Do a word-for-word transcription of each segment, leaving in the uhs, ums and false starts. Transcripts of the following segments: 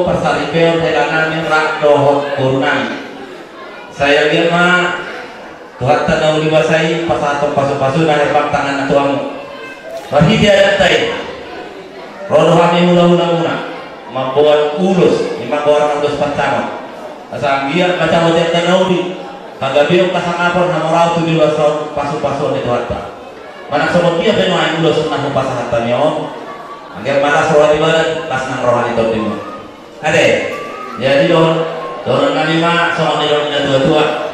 Parsaripeon hela nami rap dohot boru nami. Sai anggiat ma Tuhanta na uli basa i pasahathon pasu-pasuna herbang tanganna tu hamu. Marhite adatta i, ro do hami hula-hulamuna mamboan ulos, ima goarna ulos pansamotan. Asa anggiat ma sahat tu angka na uli, pagabeon, hasangapon, hamoraon tu di ulos on, pasu-pasuon ni Tuhanta. Manang songon dia pe nuaeng ulos na hupasahat hami on, anggiat ma las roha ni badan, las nang roha ni tondimuna. Ate, jadi dohon, dohonon nami ma songon nidok ni na tua-tua.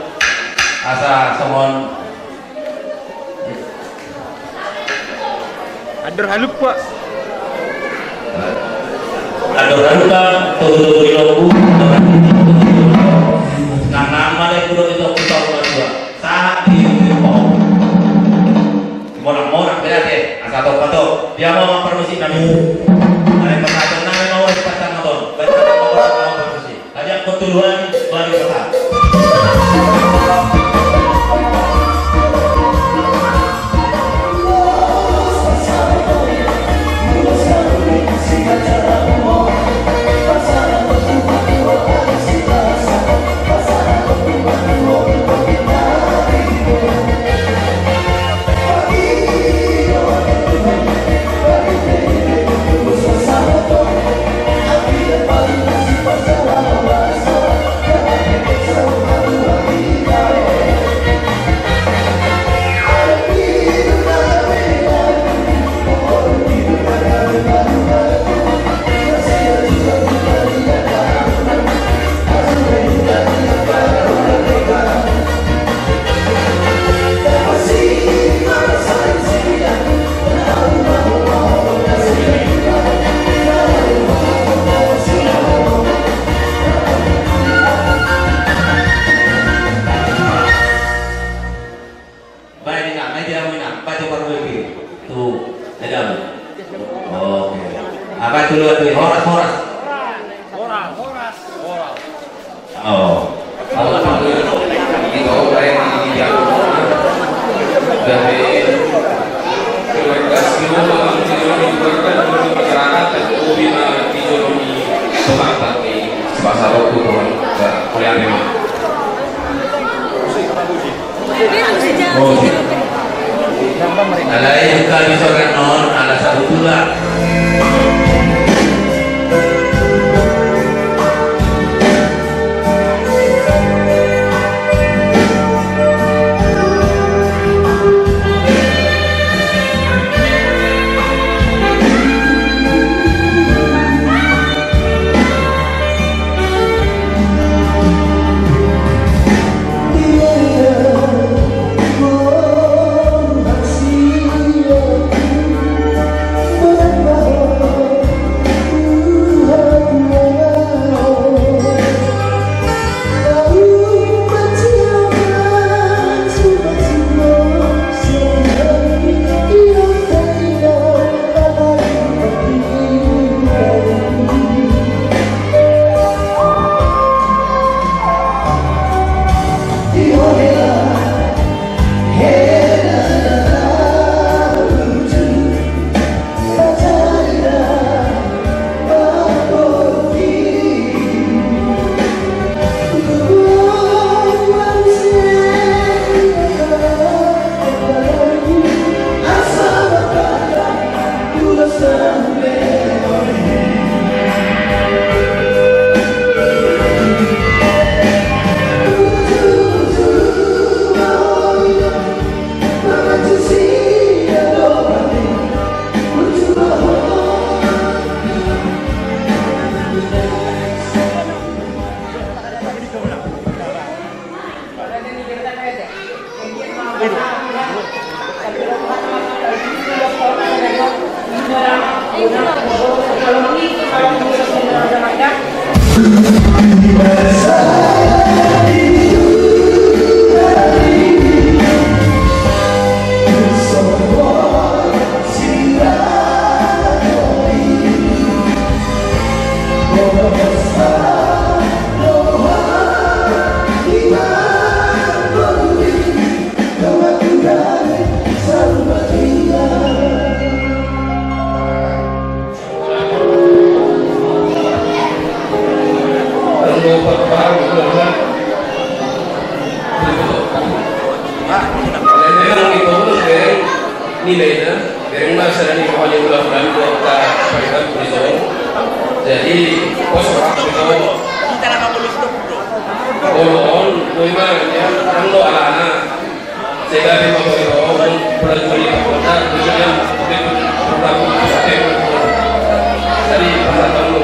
Asa songon andor halumpang. Andor halumpang, togu-togu di lombu, nang-nang ma dai kudo di togu-togu na tua. Sahat di, di, di, Monang-monang, beda te, asa tong pato. Dia mau ma parmusik nami. Nai pasahaton nami ma ulos pansamotan. Baca ma ulos pansamotan parmusik. Tadi aku tuluan, baru pasahat. Baik, Inang. Baik, dia, Inang. Baik, Pak Boy. Tuh, ada. Oke. Apa itu, lu, tuh? Horas, horas. Horas, horas, horas. Oh. Alai bukan di sorga non, ala sabutula. Ini na, bereng masa dari kau ni ulah ulah dua ta pariban prison. Jadi, kosong waktu itu. Kita nama boleh stop. Olo on, boi ma, ya, kan lo alana. Sehingga dia mau boi on, pula juga dia mau kontak, dia mau, dia mau, dia mau, dia mau. Jadi, masa tahu.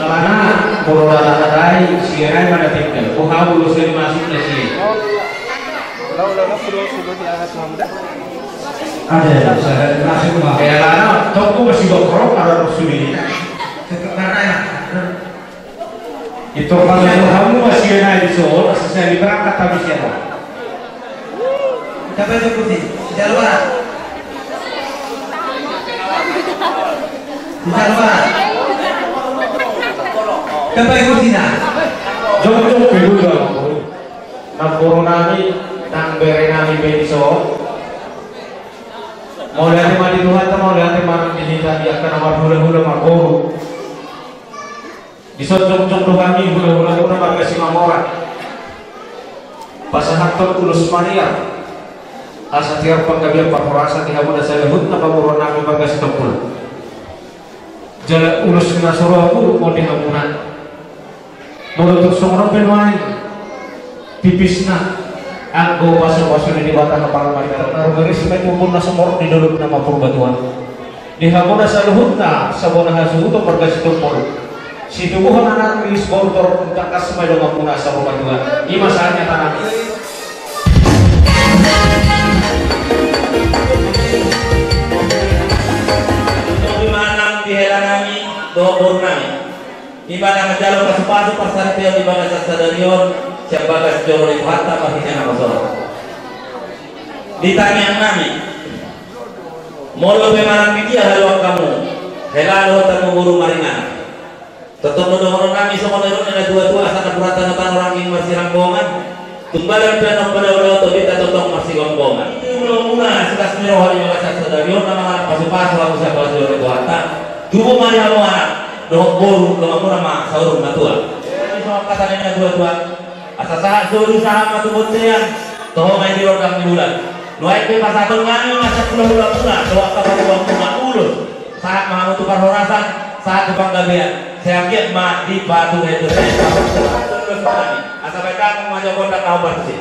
Alana, molo na tahatai, sian i ma na tinggal. Boha ulos i masuk na sian i. Ada, ada, masuk, Bang. Ya, alana, tunggu masih bokrok, ada rasul ini. Tetap karena ya. Itu kalau hamu masih na di Solo, selesai diberangkat habis ya, Bang. Tapa i kursi, di luar. Di luar. Tapa i kursi na. Jongkok dulu dong. Nang boru nami, nang bere nami pe dison. Mauliate ma di Tuhanta, mauliate ma nang di hita, di angka na marhulahula marboru. Dison jongjong do hami hulahula muna marga Simamora. Pasahathon ulos mariar asa tiar panggabean parhorasan di hamu na saluhutna pamoruon nami marga Sitompul. Jala ulos na so ro huruk ma di hamuna. Molo tung songon on pe nuaeng. Tipisna, anggo pasupasu ni Debata na parmarga, na rumiris ma i tumpul na sumorop di dolok nama Purbatua. Di hamuna saluhutna, sabona hasuhuton marga Sitompul. Situbuhon anak riris boru torop, tangkas ma i donganmuna saur matua. I ma sahatna tanami. Di mana di hela nami, dohot boru nami. Di mana manjalo pasupasu parsaripeon di bagasan sadari on, sian bagas joro ni Tuhanta marhite na marsoro. Di tangiang nami, molo pe manang di dia haluan hamu, hela dohot hamu boru maringanan. Tongtong do dohonon nami songon nidok ni na tuatua, asa na puranta na tano rangging marsiranggongan. Tumbalan pe annon padaodao, tobinta tongtong marsigomgoman. Di mulauna silas ni roha di bagasan sadari on na mangalap pasupasu hamu sian bagas joro ni Tuhanta. Tubu ma di hamu anak dohot boru, donganmuna ma saur matua. Jadi songon hata ni na tuatua, asa sahat solu sahat ma tu bontean, toho ma i di rondang ni bulan. Nuaeng pe pasahaton nami ma sian hulahulamuna dohot angka pamoruonmuna ulos. Sahat ma hamu tu parhorasan, sahat tu panggabean. Sai anggiat ma dipatupa i tu sahat. Asa baen damang ma jo gondang na hombar tusi.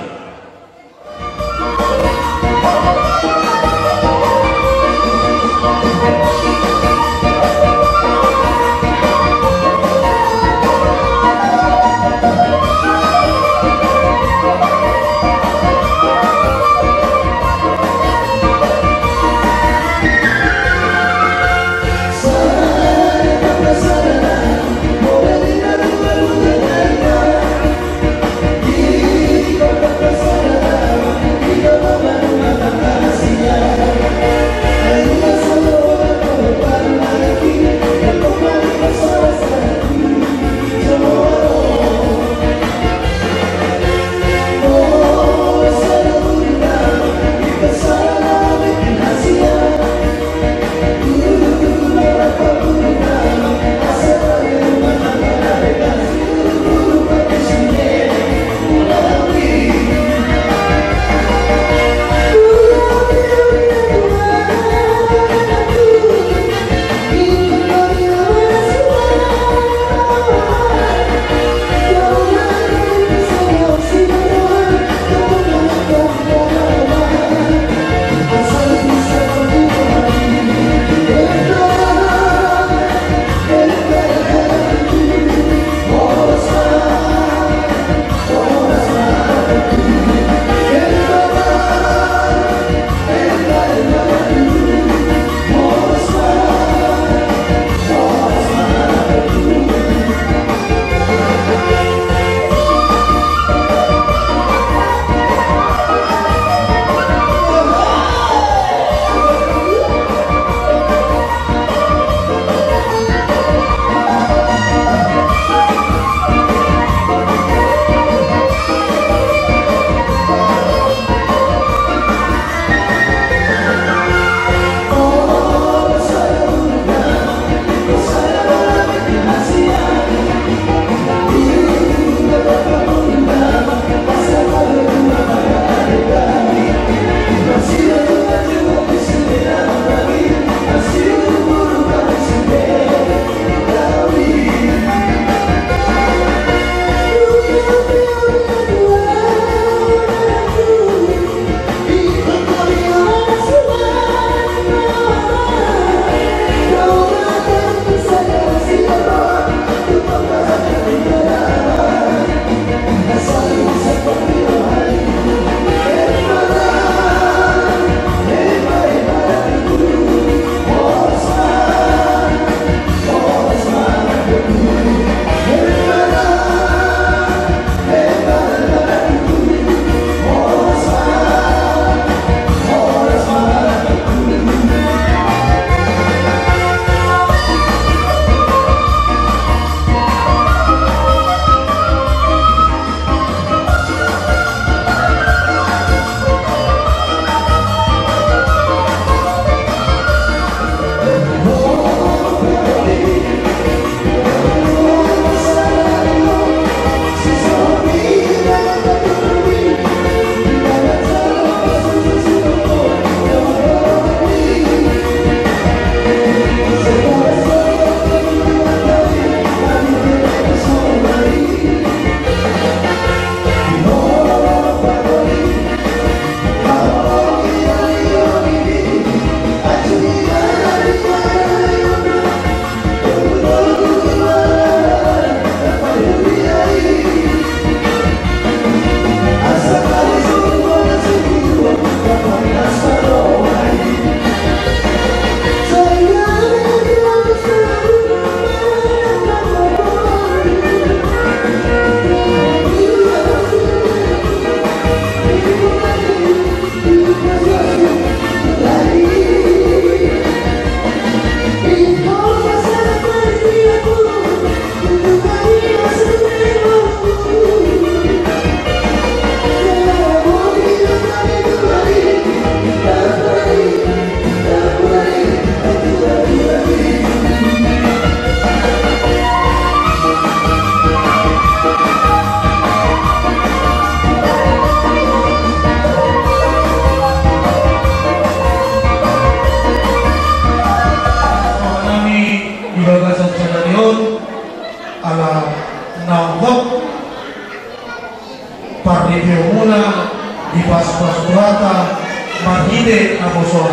Tuhanta marhite naposo.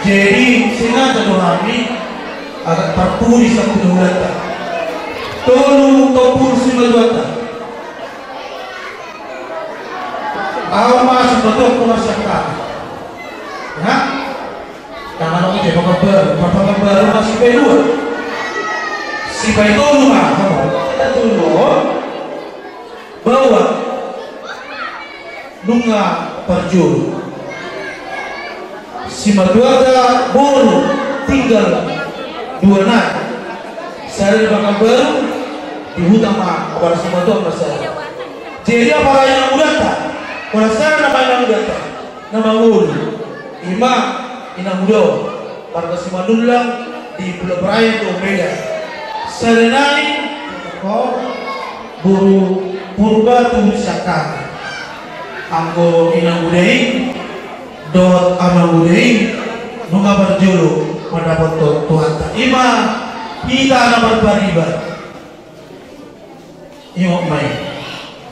Jadi sengaja do hami agak parpudi sampulu hulanta. Tolu topur simatuanta. Au ma simatua puna siangkangan. Ya? Tangan oke, pakai baru, pakai baru masih baru. Si baru tolu ma, kita tolu. Baoa nunga parjolo. Simatuanta boru tinggal dua nai. Sada di Pekanbaru, di huta ma, apala simatua ma sada. Jadi apala inang mudanta, apala sada nama inang mudanta. Na mangolu, ima inang muda, marga Simanullang di Pulau Perayan do, Medan. Sada nai, boru Purba tu siangkangan. Anggo inang muda i dohot amang muda i nunga parjolo mandapothon tuhanta. Ima hita na marbariba. Ingot ma i.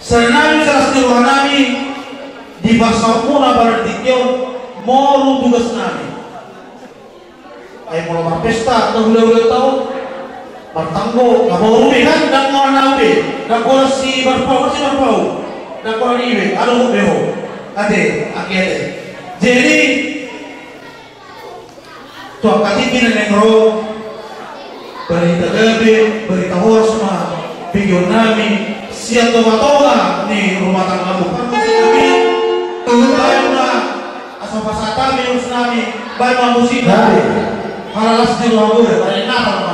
Sada nai, salas ni roha nami, di pasahatmuna partingkian, moru tugas nami. Ai molo marpesta, na hulahulanta on, martanggo, na boru be kan, ndang ngora na be, ndang ngora si Marpau, si Marpau, ndang ngora ni be, adong be ho. Ate, ate, ate. Jadi, tu angka tingki na naeng ro, barita gabe, barita horas ma begeon nami sian tongatonga ni rumah tanggamu. Parmusik nami, baen ma, asa pasahat hami ulos nami, baen ma musik nami. Halalas di roha muna, baen nata ma.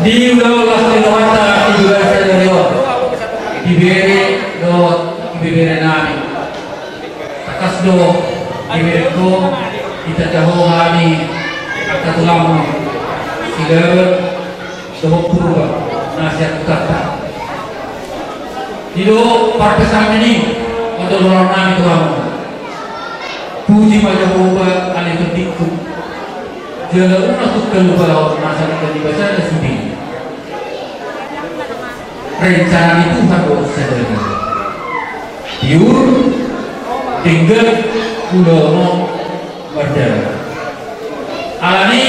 Di ulaon las ni rohanta di bagasan sadari on, ibebere dohot ibebere nami. Tangkas do diberengko, ditandaho hami angka tulangmu, Silaban dohot Purba na sian hutanta. Didok parpesangan i, oto dohonon nami tu hamu. Puji ma Jahowa ale tondingku. Jala unang tung halupaon na saleleng ni basana sude. Rencana ni Tuhan do sadari. Tiur, denggan, ulaon on mardalan. Alani,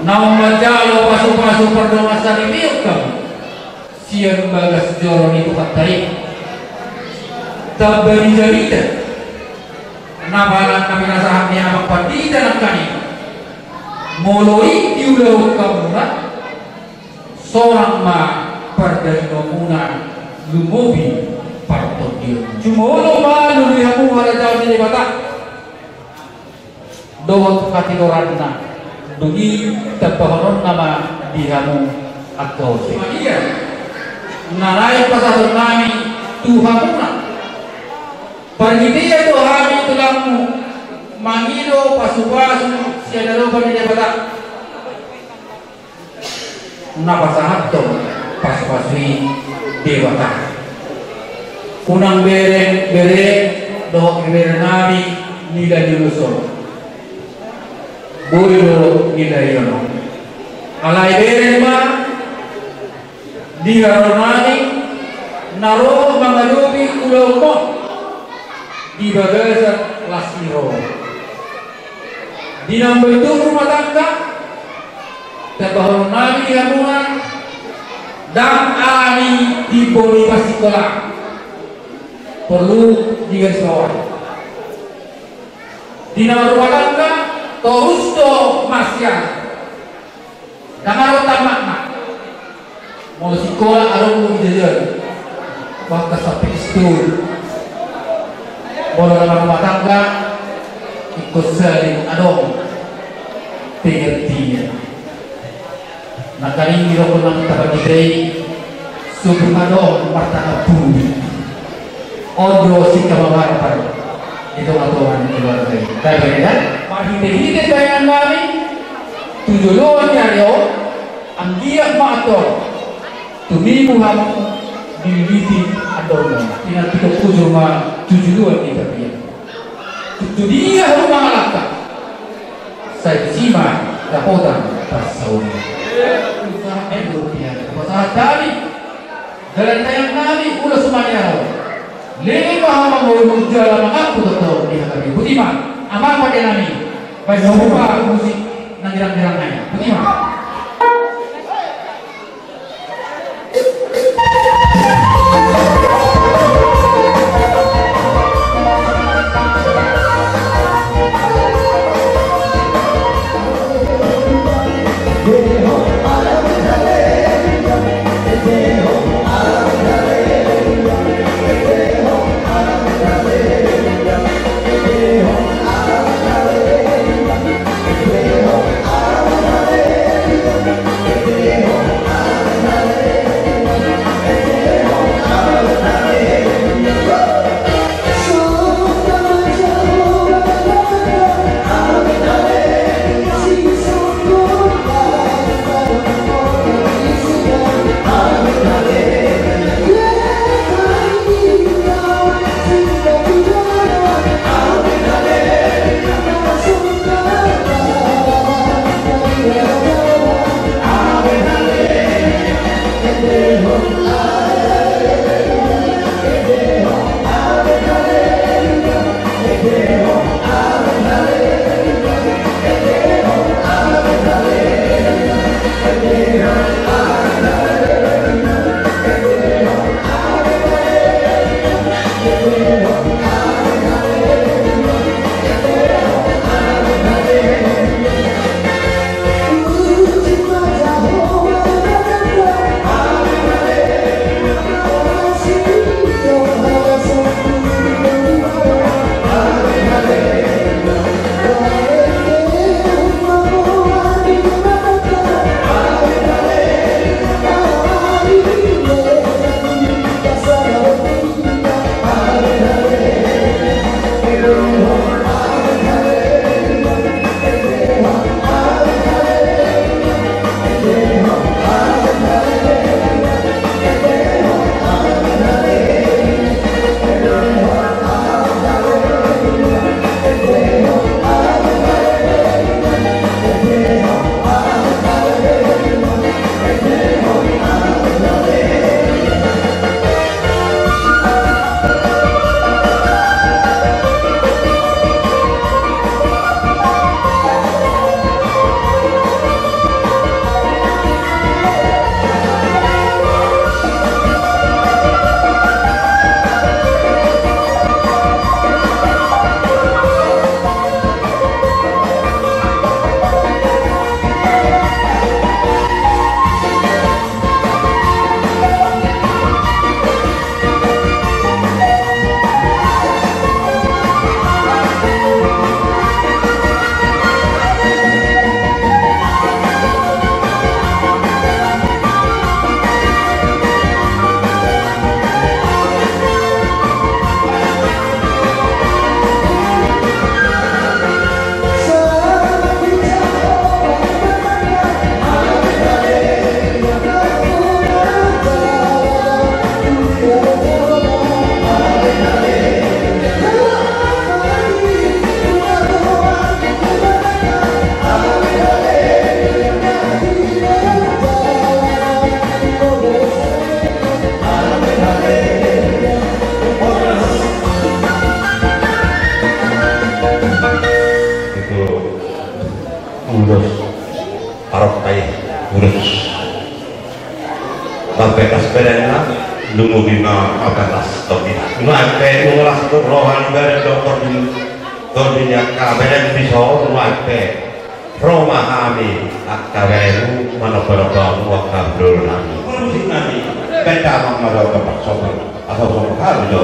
naung manjalo pasupasu pardongansaripeon hamu sian bagas joro ni Tuhanta i. Tamba ni jamita na pinasahat ni amang pandita nangkaning, molo i diulahon hamuna, sonang ma pardaginonmuna lumobi partondion. Jumolo ma lului hamu harajaon ni Debata dohot hatigoranna, dung i tambahononna ma di hamu angka ose. Maria, na naeng pasahatonnami tu hamuna. Parhitean do hami tulangmu mangido pasupasu sian adopan ni Debata. Na pasahathon pasupasu i Debata. Unang bereng bere dohot ibeberenami nilai ni ulos on. Boi do nilai on. Alai bereng ma di haroro nami na ro mangadopi ulaon on di bagasan las ni roha. Di na umbahen tung rumah tangga, tambahonon nami di hamuna, ndang alani di boni pasikola. Porlu digarisbawahi. Di na rumah tangga, torus do marsiajar. Ndang adong tamatna. Molo sikola adong do ijazah. Bahkan sampe S dua. Molo na marrumah tangga, ingkon saling adong pengertian. Nangkaning didokkon nang tapak kita i, so tung adong martangap bulu. On do singkamamarpan di tongatonga ni keluarga i. Marhitehite tayangan nami tu joloan ni ari on, anggiat ma antong tumibu hamu di liliti andormu. Pinantikhon hujur ma tu joloan ni tapian. Tu dia hamu mangalangka, sai tusi ma dapotan parsaulian. Pasahat hami. Dalan tayangan nami ulos maniaro. Leleng ma hamu mangolu jala mangampu toto di hatamu. Botima, amang pande nami. Baen ma hamu musik na girang-girang nai. Botima. Ulos. Arok kai. Ulos. Sampe las badanna, lumobi ma ampe las tondina. Nunga ampe, nunga las roha ni badan dohot tondi, tondi ni angka badan dison, nunga ampe. Ro ma hami angka badanmu, manomba-nomba hamu angka doli nami. Musik nami, benda amang ma dohot parsomba, asa somba hami do.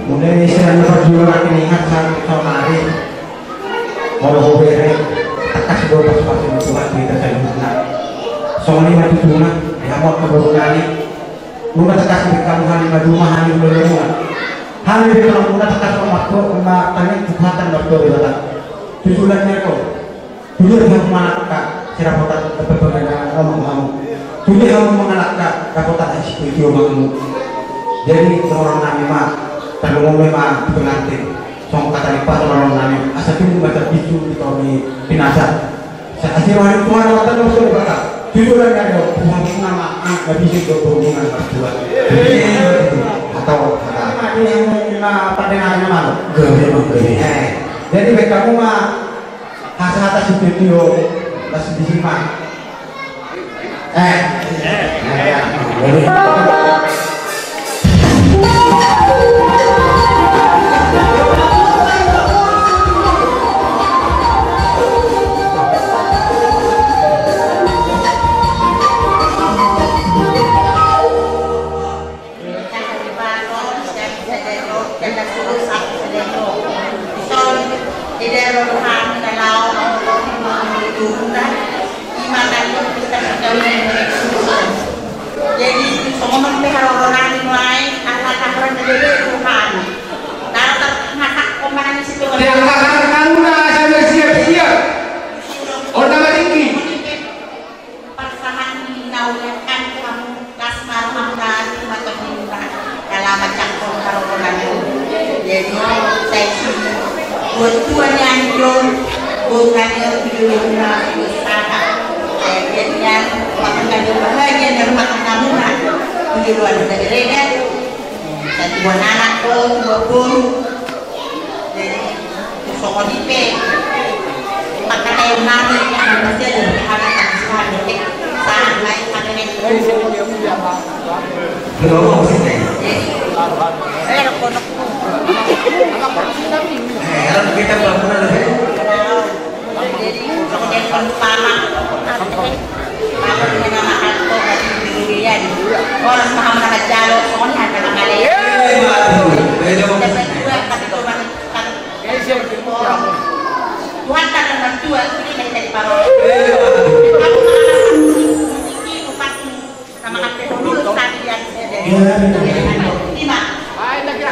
Mulai sian perjuangan ini, ingat saat kita mari. Molo hubereng, tangkas do pasupasu ni Tuhan di hita saluhutna. Songon i ma tutu na di hamu angka boru nami. Nunga tangkas di hamu hami maduma, hami mulaula. Hami di hamu nunga tangkas ma martua, ma tangkas tu hata martua Debata. Tutu lan ni ako. Tutu di hamu mangalangka, sirapotan dapotan na ngomong hamu. Tutu di hamu mangalangka, dapotan na sipitio hamu. Jadi, songon nami ma, tarlumobi ma pengantin. Songon hata ni pasu ma roha nami, asa tumbu ma tarbinsu di toru ni pinasa. Sai asi roha ni Tuhan ma tarbinsu di bata. Tujuan ni ari on, Tuhan nama, ah, na bisa do hubungan berdua. Atau hata. Ima, ima, ima, pandengar nama lo. Gabe, gabe. Eh, jadi beta mau ma, hasa-hasa sipitio, las di sima. Dison, didok do hami na laho mangoloi mangoloi turuna, ima na liat kita sikawi na suruh. Jadi, songon on pe haroro nami nuaeng, ala taharan na dede do hami. Tara tarmasak kombanan isi tu. Dia angka haroro nami na siap-siap. Ona matinggi. Pasahat ni na uliakan hamu, las ma roha muna, las ma tondimuna, ala manjangkon haroro nami. Jadi, sai si buat tua ni anjon, buat nami tujuan na besar. Jadi, nian, makan kado bahagia, dan makan namuna, tujuan na beregar. Sai buat anak ko, buat boru. Jadi, songon i pe. Pangkataion nami, asa jadi hami, hami, hami, hami, hami. Jadi, jadi, songon i pe. Pala dengan anak atau dari dirian. Orang sama mana jalo, soalnya ada nama lain. Eh, mantap. Dapat dua, tapi cuma satu. Tuhan tak akan bantu, aku ini dari tadi parah. Eh, mantap. Aku malah musik, musik itu pasti sama kafe dulu, tadi yang saya dari. Iya, benar. Terima. Hai, lagi. Hai.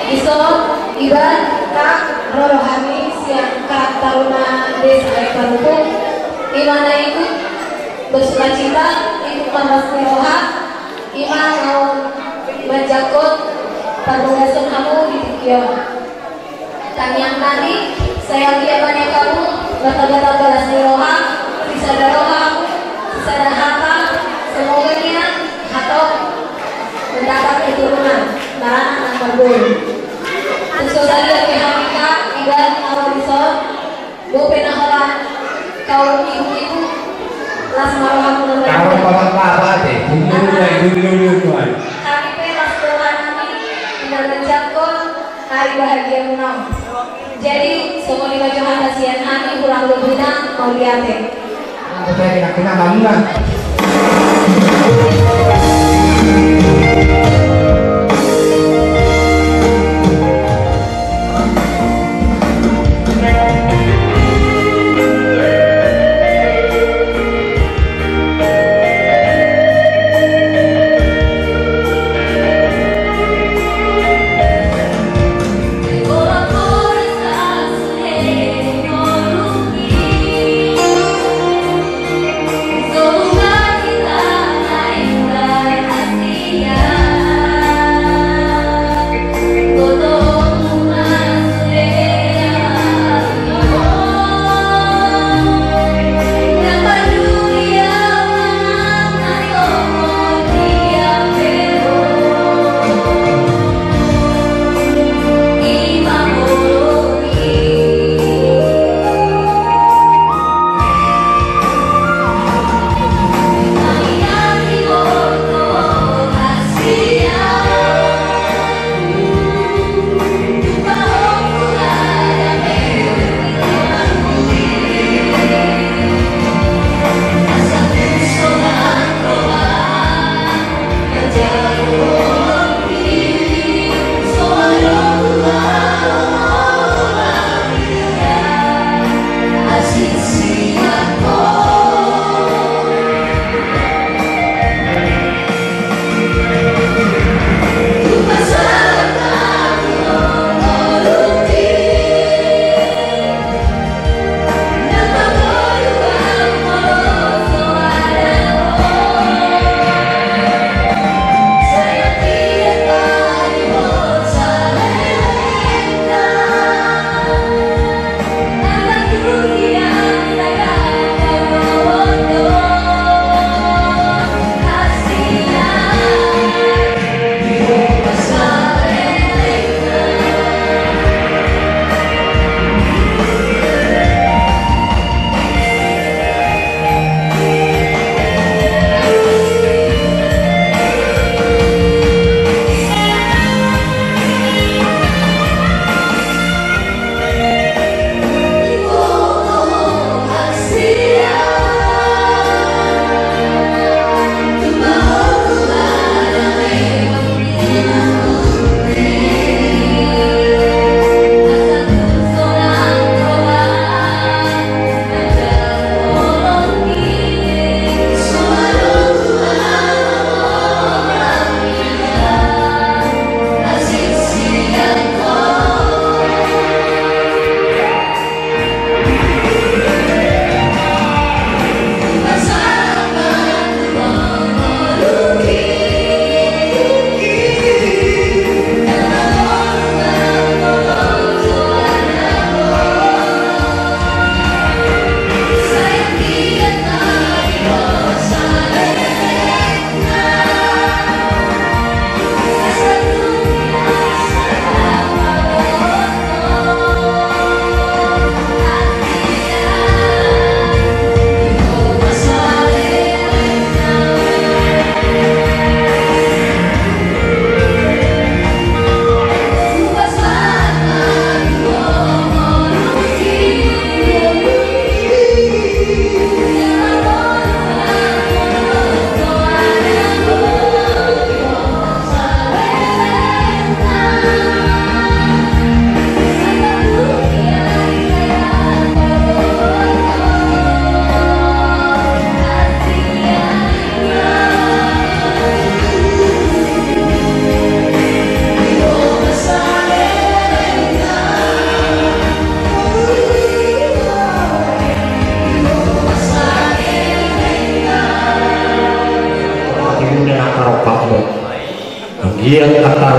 Dison, iba, Kak, ro do hami sian Karang Taruna Desa Aek Parungkung, ima na ikut bersukacita, ikut marlas ni roha, ima naung manjangkon parbagason hamu di tingki on. Tangiang nami, sai anggiat ma nian hamu martamba-tamba las ni roha, sisada roha hamu, sisada hata, semoga nian hatop mendapat keturunan, baranak na marboru. Tung so sahali pe hami, Kak, iba, ro dison, bope na holan kaum ibu-ibu, las ma rohamuna. Kaum bapak-bapak, ate, umurna, umurna, umurna. Hami pe las roha nami, ina manjangkon hari bahagiamuna on. Jadi, songon i ma jo hata sian hami, hurang lobina, mauliate.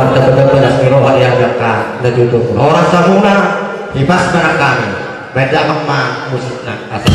Dapat-dapat las ni roha di angka na tutu. Horas samuna, hipas ma nang hami. Baen damang ma musikna. Asal.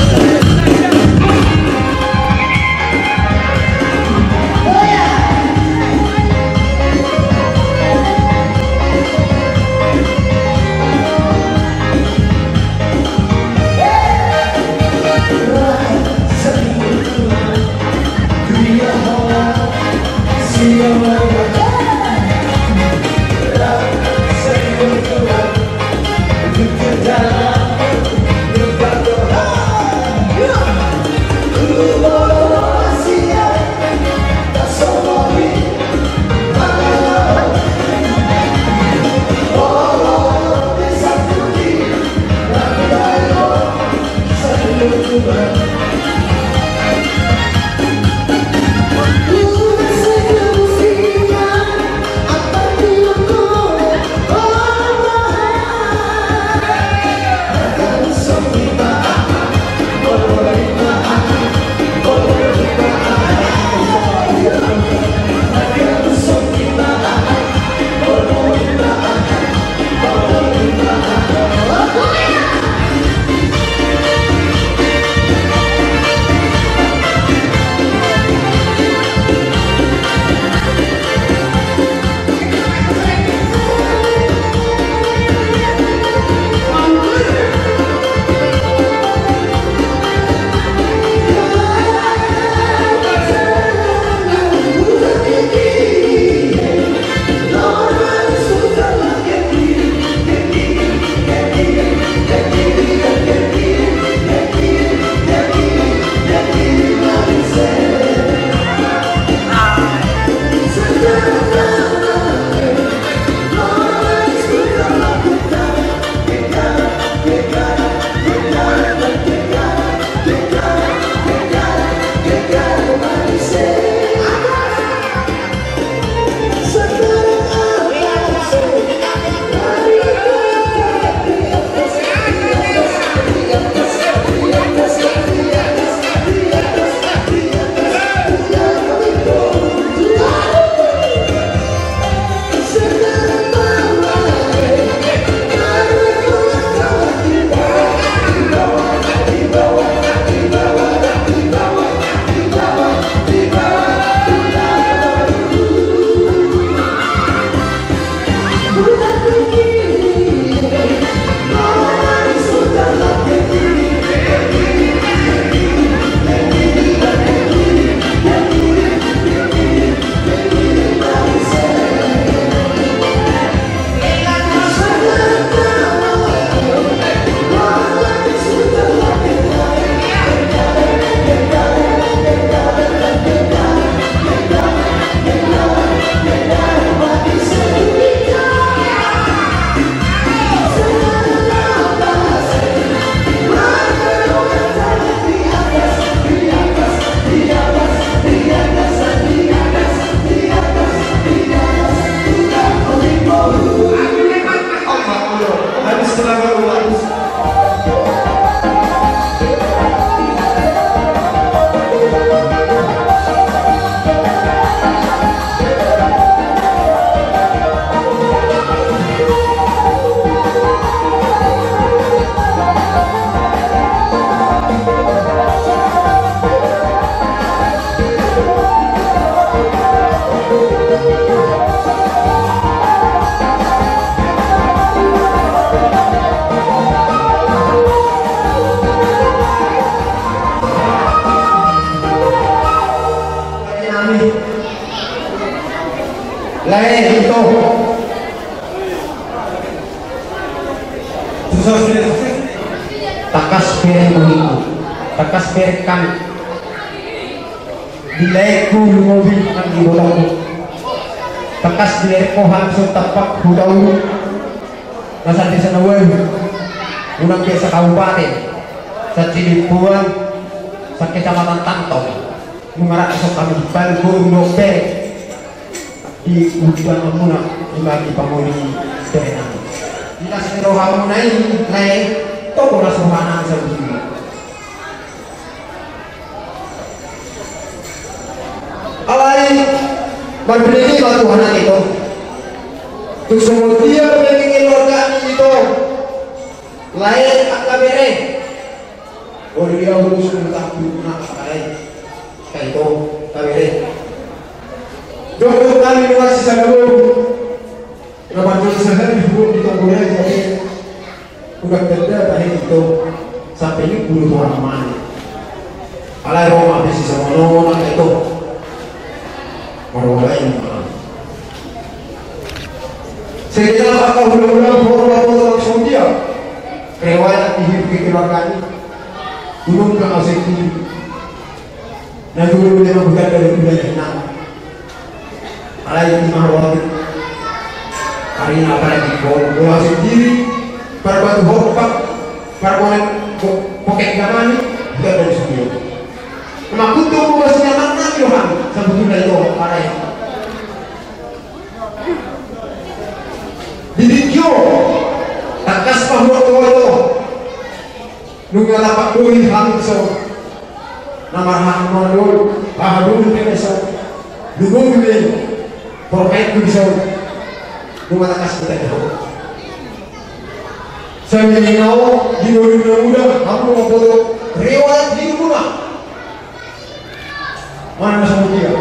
Lae, ito. Tangkas bere bohiku, tangkas bere hami. Di laengku lumobi nang di bolongku. Tangkas di laengku hami so tampak hudahu. Na sandiri sana walu. Unang biasa kabupaten. Sajilimpuan. Sakecamatan Tantong. Nunga rap so hami di balbo dope. Di ujung muna di bagi pamuli berenang. Di las ni rohamuna i lae, toko las rohana sabuti. Alai marpilih ma Tuhan ito. Songon dia pe keluarga ni ito, lae angka bere. Olo dia urus ulu tapi na angka lae. Ka ito, angka bere. Jokjok kami luas si Sagabon. Na panjang sehari dua di tonggolan jadi. Udah kerja tahe ito. Sampai ni bulu orang mana. Alai Roma bisi sama nona ito. Marwalai ma. Sekedar apa ulang-ulang hormat foto langsung dia. Riwayat di hidup kita makan. Gunung ke asik ini. Na dulu memang bukan dari budaya Minang. Alai di Marwati. Karina apalagi kau bola sendiri. Parbatu horpak. Parbonek poket gamani. Bukan dari sendiri. Makuto ko basi anak nami Yohan, sabutulna ito, parai. Di video, tangkas ma huat ho ito. Nunga lapak doi hami so. Na marhaha mandol, haha doi pe so. Lumobi me. Porkait doi so. Nunga tangkas kita jauh. Sanggiling au di doli na muda, hamu mamboto riwayat hidupmuna. Mana na samudia?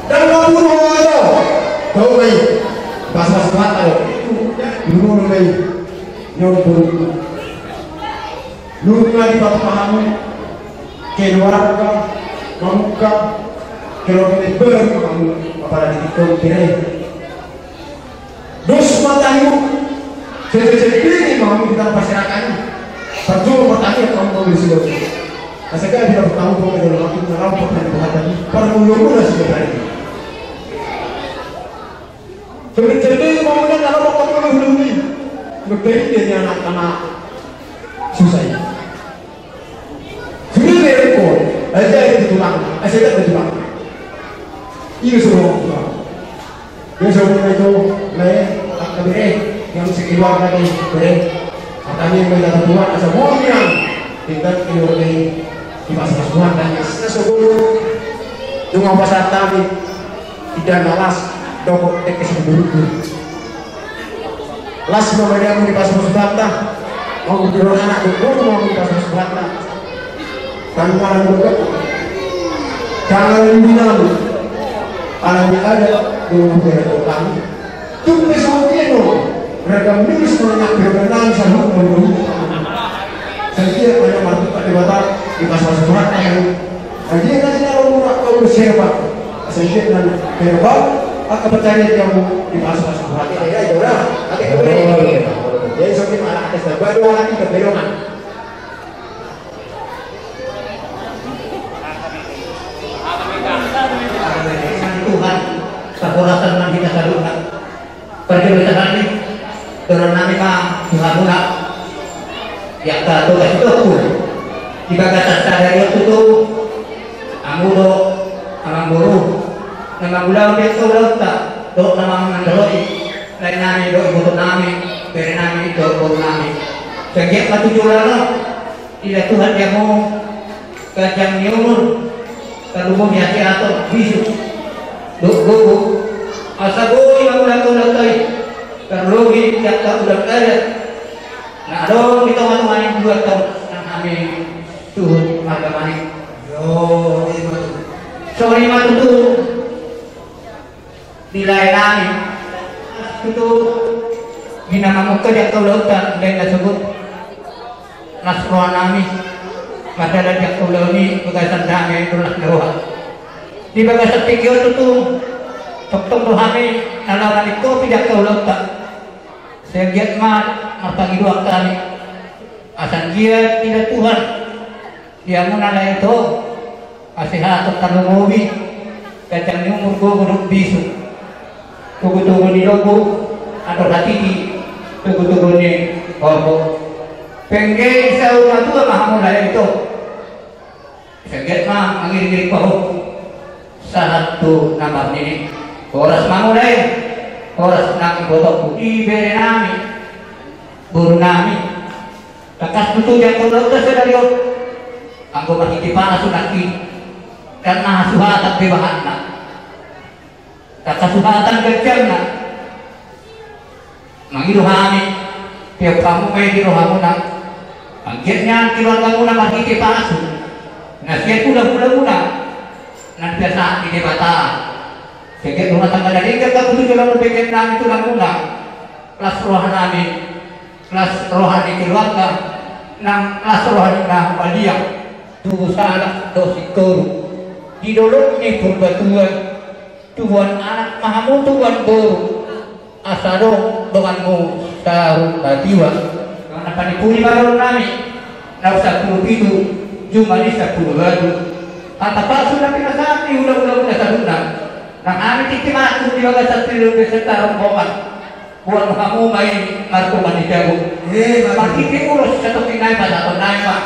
Dan mambunuh au aja. Tahu mai. Pas-pas mata lo. Bunuh mai. Nyau bunuh. Nunga dipatupa hamu keluarga, mamungka keluarga ni baru hamu, apalagi di kau kira. Dos ma tahi, sejejebini ma hamu kita pasyarakat. Parjolo partangiang hamu hamu di sini. Asa gabe dapat tahu bahwa dalam waktu dalam pertanian bahasa ini para ulur-ulur sudah tadi. Sejejebini ma hamu dalam waktu dalam ini. Memberi dia anak-anak susah ini. Sudah berko, aja itu tulang, aja itu tulang. Ini suruh tulang. Dia suruh itu, le, tak kebere, yang sekeluarga ni bere. Katanya yang minta tulang, asa mau bilang, tinggal keluarga ni di pas-pas Tuhan dan Yesus sebelum cuma pasal tadi. Tidak na las, dokok tekes menurutku. Las ma badanmu di pas-pas Tuhanta. Mau berdua anak dokok mau di pas-pas Tuhanta. Tanpa anak dokok. Jangan dinamu. Anak ada dua puluh dokok kami. Tung besok dia no. Ragam minus menengah berkenan sama menurut. Saya tidak banyak mati pada batak di pas-pas Tuhanta. Jadi, na sinaro mura kau berserba. Asa ikan dan verbal, angka pencarian kamu di pas-pas Tuhan. Ya, ya, ya, udah. Nanti kau beri. Jadi, so kita anak atas dan baru nanti ke Belongan. Tuhan, saborasan nang hita saluhutna. Parjolo tahe, dohonon nami ma tu hamuna. Di angka toga sitompul. Di bagasan sadari on tutu, hamu do amangboru na mangulahon di angka ulaonta, dohot na mangandaloi lae nami dohot iboto nami, bere nami dohot boru nami. Sai anggiat ma tu joloan on. Ila Tuhan di hamu ganjang ni umur, tarlumobi hasehaton, bisuk dohot gogo, asa boi mangulahon ulaonta i, tarlumobi di angka ulaon adat na adong di tonga-tonga ni hula on nang hami suhut marga Manik. Songon i ma tutu. Di lae nami, tutu, di na mamungka di angka ulaonta, di na sogot las roha nami, mardalan di angka ulaon i bagasan dame dohot las ni roha. Di bagasan tingki on tutu, tongtong do hami na laho maningkopi di angka ulaonta. Sai anggiat ma marpangidoan hami. Asa anggiat ila Tuhan di hamuna lae ito, hasehaton tarlumobi, ganjang ni umur, gogo dohot bisuk, togu-togu ni lombu, andor hatiti, togu-togu ni horbo. Pengge di saur matua ma hamu lae ito. Sai anggiat ma mangiring-iring pahompu sahat tu na marnini. Horas ma hamu lae, horas nang ibotongku, di bere nami, boru nami. Tangkas tutu di angka ulaonta sadari on. Anggo marhite panas unang i, ndang na hasuhatan be bahanna. Rangka suhatan ganjangna. Mangido hami, tiop hamu ma i di rohamuna. Anggiat nian keluargamuna marhite pasu na sian hulahulamuna na pinasahat ni Debata. Sian anggiat rumah tangga na denggan gabe tu joloan on, bagian nami tulangmuna. Las rohanami, las roha ni keluarga, nang las roha ni na humaliang. Tubu sahalak dohot singkoru di dolok ni Purbatua. Tubuan anak ma hamu, tubuan boru, asa adong donganmu saur matua. Dongan na panipuli ma dohononnami, naung sampulu pitu jumadi sampulu ualu. Hata pasu na pinasahat ni hulahulamuna saluhutna, nang hami tingki ma tu di bagasan tolu desa Tarogonggongan. Buat hamu ma i martonga ni jabu. Eh, marhite ulos satopi nai pasahaton nai ma.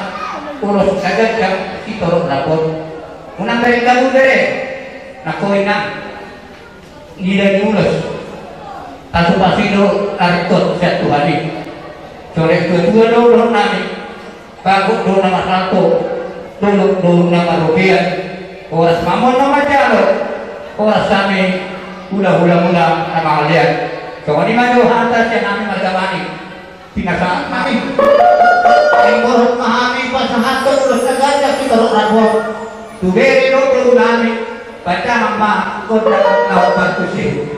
Ulos na ganjang sitorop rapot. Unang bereng gabu bere. Nangkon i na nida ni ulos, pasupasu i do na ringkot sian Tuhan i. Jolma tuatua do dohononnami. Bagot do na marhalto, dolok do na marrobean. Horas ma hamu na manjalo, horas hami hulahulamuna na mangalean. Songon i ma do hata sian hami marga Manik. Pinasahat hami, ingkon ma hami pasahathon ulos na ganjang sitorop rapot tu bere dohot boru nami. Panjang ma gondang na partusi.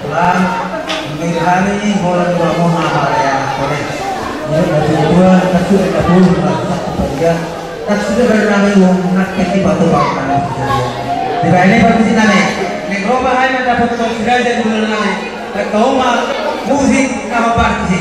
Tulang, mengilhami bola dua mona harea kone. Ia batu dua, kasu eka pun, satu paria. Kasu eka bernama uang, nak kaki batu bangka. Dibaene batu sinane. Nek roma hai mendapat kau siraja dulu nane. Nek kau mah, musik, nama partisi.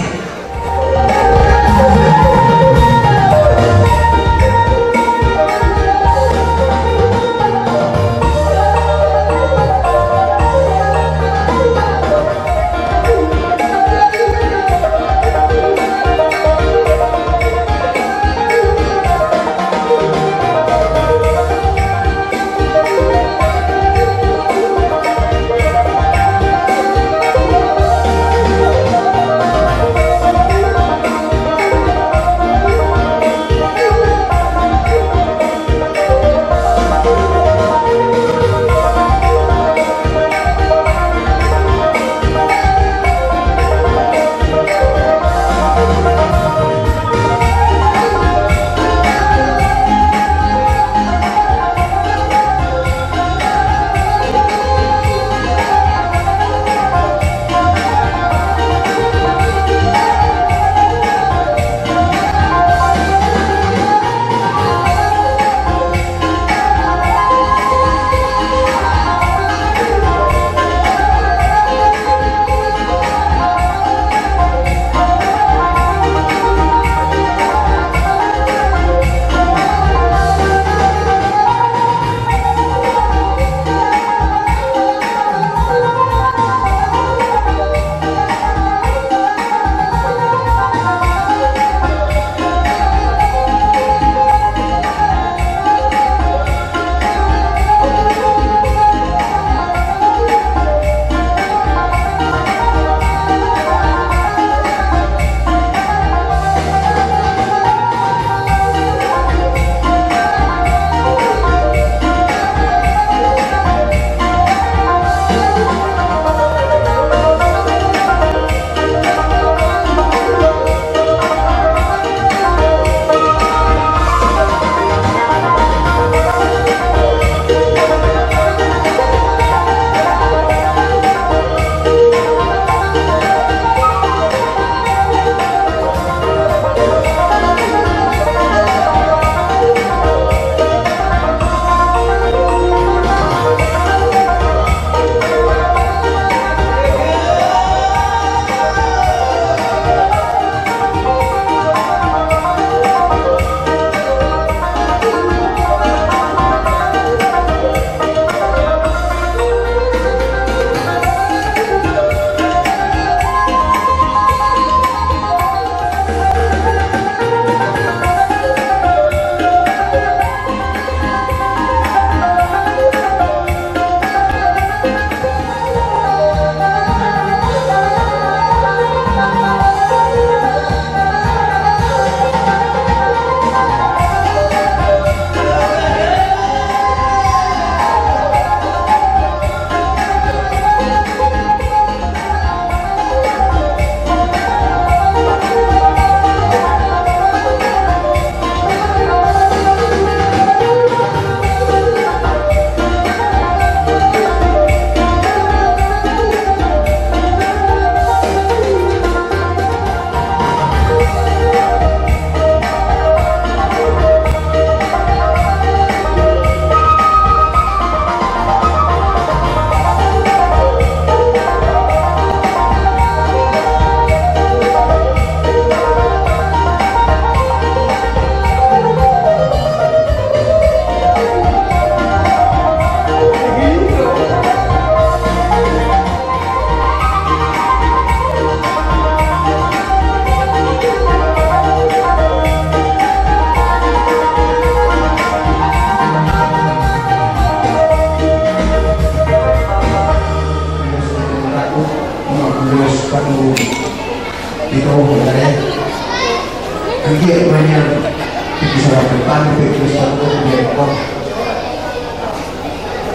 Bisa bertani, bisa bertani.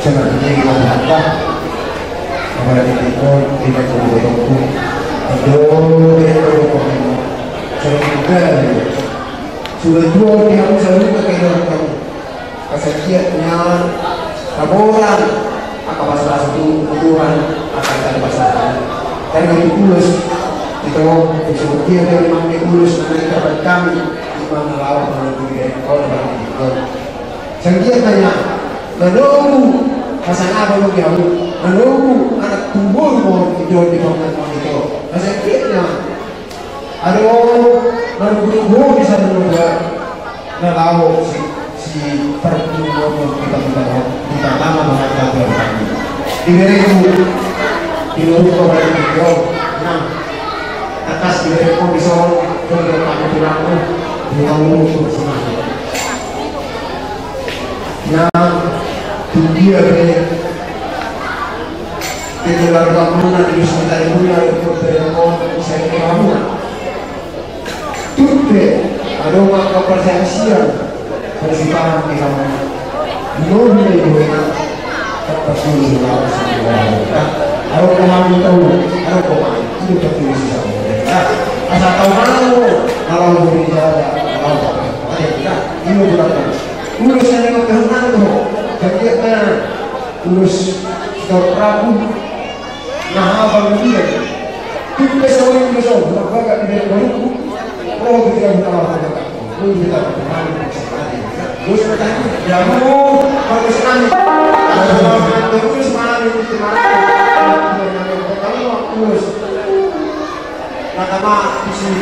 Sebenarnya ini adalah apa yang kita ikut, kita ikut bertemu. Aduh, kita ikut bertemu. Sudah juga, ya. Sudah dua, dia bisa lupa kehilangan kamu. Asa anggiat nian taboan angka basa-basa tu tuburan angka tadi basa. Tadi itu ulos, itu disebut dia dari mana ulos, mana yang terbaik kami, di mana lawan, mana tu dia, kau dapat itu. Asa anggiat nian, manogu, pasangan manogu, manogu anak tumbuh mau itu di bangunan itu. Asa anggiat nian, adong na rugu-rugu di sana dua. Na laho si, si pertumbuhan kita, kita, kita nama bahasa Tuhan kami. Di diriku, di lurus kau pada diri kau. Nah, atas diriku bisa, kau tidak pakai tulangmu. Di tahun itu senang. Yang tinggi ada. Keluarga muna di Nusantara muna, di kota muna, di sana muna. Tutu, adong angka persaksian, persipahan di sana. Di mobil di sana. Tepat dulu di sana. Adong kemana tahu, adong kemana. Itu tertulis di sana. Nah, asal tahu mana, kalau mau bicara, kalau apa. Ada kita, ini bukan. Ulos yang memang kehendak tuh. Jadi, nah, ulos Sitorus Rabu. Nah, apa dia? Kita selalu bisa, maka tidak baru. Oh, kita bukan apa-apa. Oh, kita bukan apa-apa. Terus bertanya, ya, mau, bagus sekali. Terus mana, terus mana? Terus. Nah, sama, di sini.